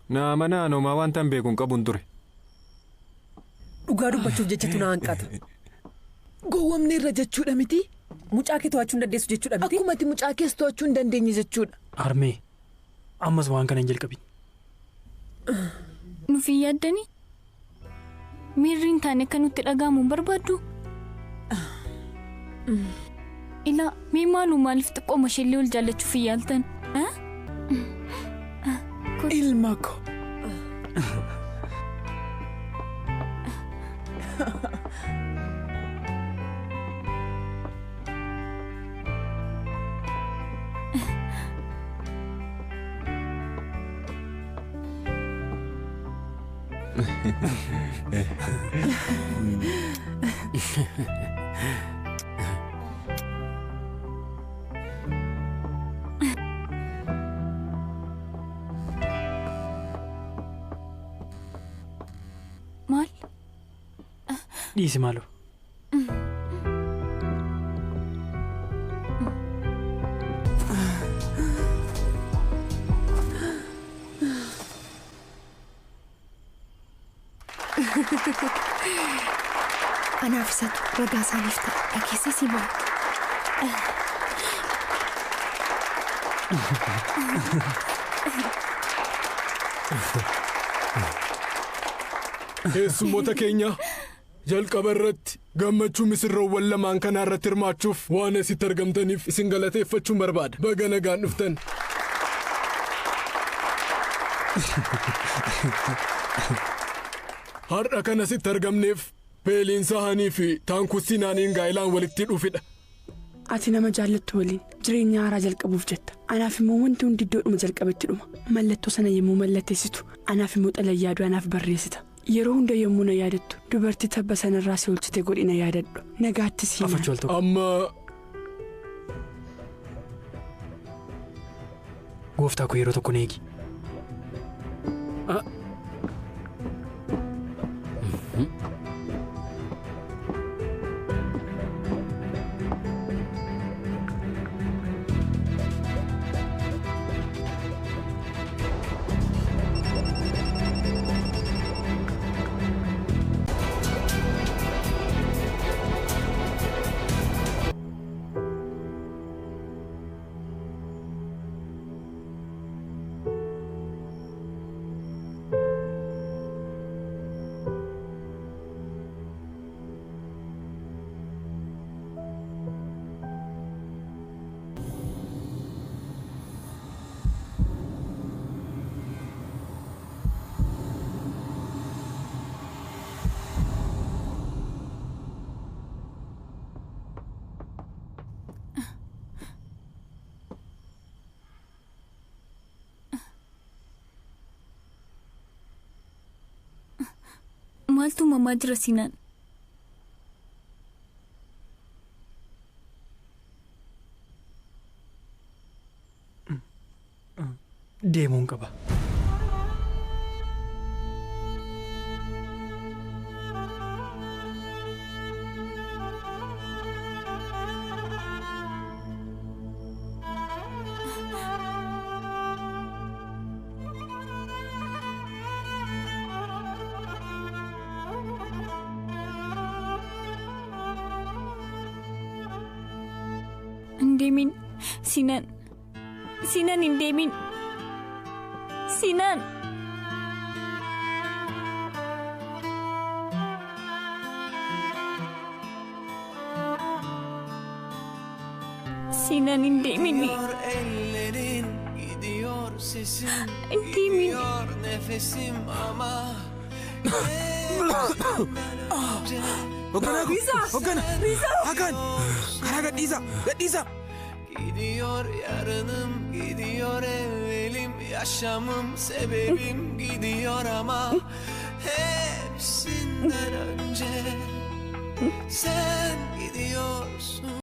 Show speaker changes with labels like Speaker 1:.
Speaker 1: Naa mana anoomaa wanta hin beeku hin qabuun ture.
Speaker 2: Dhugaa dubbachuuf jechatu na hanqata.
Speaker 3: Gowwamne irra jechuudha miti.
Speaker 2: Mucaa kee to'achuu hin dandeessu jechuudha miti.
Speaker 3: Akkuma ati mucaa kees to'achuu hin dandeenye jechuudha.
Speaker 4: Harmee, ammas waan kana hin jalqabin.
Speaker 5: Nuuf hin yaaddanii? Miirri hin taane akka nutti dhaga'amu hin barbaaddu? Ilaa, mee maaluu maaliif xiqqooma isheellee ol jaallachuuf hin yaaltan?
Speaker 3: Ilma ko.
Speaker 5: Maal?
Speaker 4: Dhiisi maaloo.
Speaker 6: Anaaf isatu ragaa isaaniif ta'a. Dhageessee si maal?
Speaker 7: Keessummoota keenya jalqaba irratti gammachuu misirroowwan lamaan kanaa irratti hirmaachuuf waan asitti argamtaniif isin galateeffachuun barbaada. Baga nagaan dhuftan. Har'a kan asitti argamneef Peeliin Sahanii fi Taankussinaaniin gaa'ilaan walitti dhufidha.
Speaker 8: Ati nama jaallattu waliin jireenya haaraa jalqabuuf jetta. Anaaf immoo wanti hundi iddoodhuma jalqabetti dhuma. Mallattoo sana yommuu mallatteessitu anaaf immoo xalayaa yaaduu anaaf barreessita. Yeroo hunda yommuu na yaadattu dubartii tabba sanarraa si oolchite godhi na yaadadhu. Nagaatti si
Speaker 4: Afachuu al tokko.
Speaker 7: Amma
Speaker 4: Gooftaa koo yeroo tokko na eegi.
Speaker 5: Maaltu uumamaa jira Sinaan?
Speaker 4: Deemuun qaba.
Speaker 5: Hin deemin Sinaan. Sinaan hin deemin. Sinaan. Sinaan hin deemin.
Speaker 9: Gidiyor ellerin, gidiyor sesin,
Speaker 5: Hin deemin.
Speaker 9: gidiyor nefesim ama hepsinden önce
Speaker 10: Hoogganaa koo! Hoogganaa! Hakan! Karaa gadhiisaa! Gadhiisaa!
Speaker 9: Gidiyor yarınım, gidiyor evvelim, yaşamım, sebebim gidiyor ama hepsinden önce sen gidiyorsun.